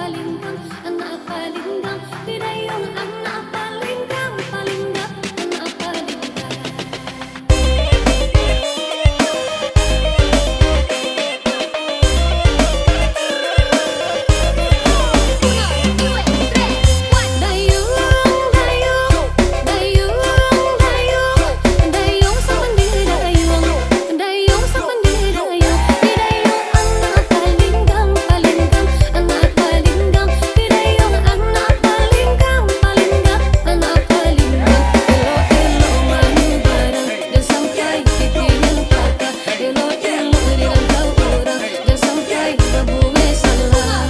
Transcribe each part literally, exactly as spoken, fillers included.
Palinggang, anak palinggang, Bidayuang anak palinggang, palinggang, anak palinggang. Dayuang, dayuang, dayuang, dayuang, dayuang, sampan di dayuang. Dayuang sampan di dayuang, di dayuang anak palinggang, palinggang, anak palinggang, di dayuang anak palinggang, palinggang, anak palinggang. Elok-elok manyubarang, jan sampai pipian patah. Elok-elok di rantau urang, jan sampai babuweh salah.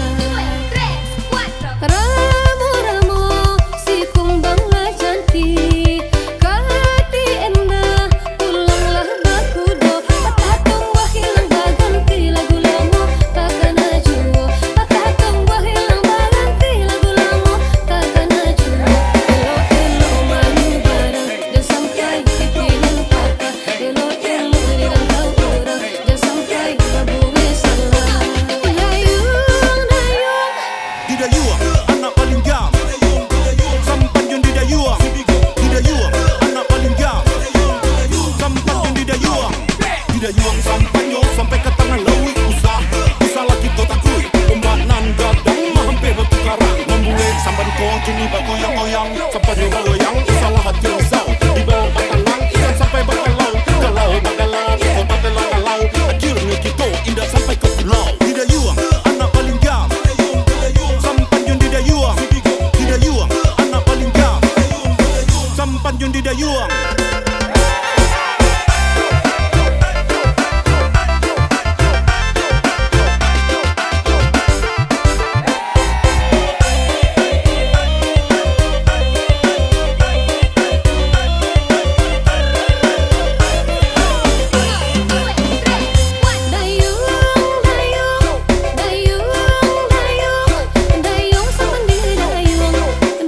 Ramo-ramo si kumbang lah cantik, kati indak pulanglah bakudo. Patah tumbuah hilang baganti lagu lamo, takana juo. Patah tumbuah hilang baganti lagu lamo, takana juo. Elok-elok manyubarang, jan sampai pipian patah. Elok-elok di rantau urang, jan sampai babuweh salah. Dayuang, dayuang. Di dayuang, anak palinggang. Sampan jan di dayuang. Di dayuang, anak palinggang. Sampan jan di dayuang. Di dayuang sampan nyo sampai ka tangah lauik. Usah, usahlah kito takuik. Ombak nan gadang mahampia batu karang. Mambuwek sampan ko kini bagoyang-goyang. Sampan nyo bagoyang, usahlah hati risau. Dibawo batanang, ikan sampai bakalau. Kalau bakalau, di kota telah kalau. Akhirnyo kito indak sampai ka pulau. Di dayuang, anak palinggang. Sampan jan di dayuang. Di dayuang, anak palinggang. Sampan jan di dayuang. Dayuang, dayuang, dayuang, dayuang sampan di dayuang.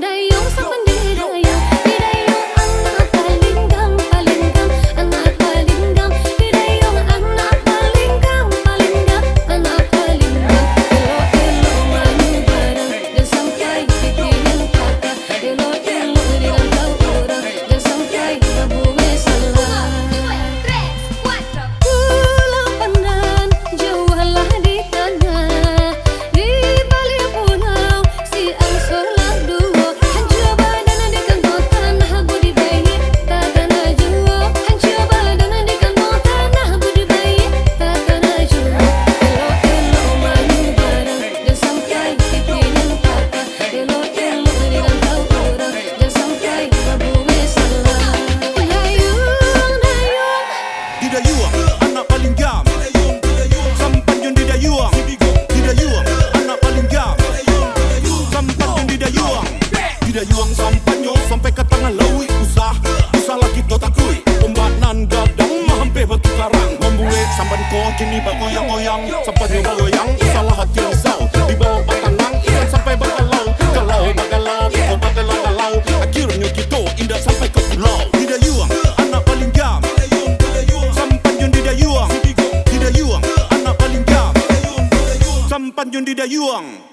Dayuang sampan di dayuang, di dayuang anak palinggang, palinggang, anak palinggang, di dayuang anak palinggang, palinggang, anak palinggang. Elok-elok manyubarang, jan sampai pipian patah. Elok-elok di rantau urang, jan sampai babuweh salah. Pulau Pandan jauahlah di tangah, di baliak pulau si angso lah duo. Hancua badan di kantong tanah budi baiak, takana juo. Hancua badan di kantong tanah budi baiak, takana juo. Elok-elok manyubarang, jan sampai pipian patah. Elok-elok di rantau urang, jan sampai babuweh salah. Dayuang, dayuang. Di dayuang, anak palinggang. Sampan jan di dayuang. Di dayuang, anak palinggang. Sampan jan di dayuang. Di dayuang sampan nyo sampai ka tangah lauik. Usah, usahlah kito takuik. Ombak nan gadang mahampia batu karang. Mambuwek sampan ko kini bagoyang-goyang. Sampan nyo bagoyang, usahlah hati risau. Dibawo batanang, ikan sampai bakalau. Kalau bakalau, di kota telah kalau. Akhirnyo kito indak sampai ka pulau. Di dayuang, anak palinggang. Sampan jan di dayuang. Di dayuang, anak palinggang. Sampan jan di dayuang.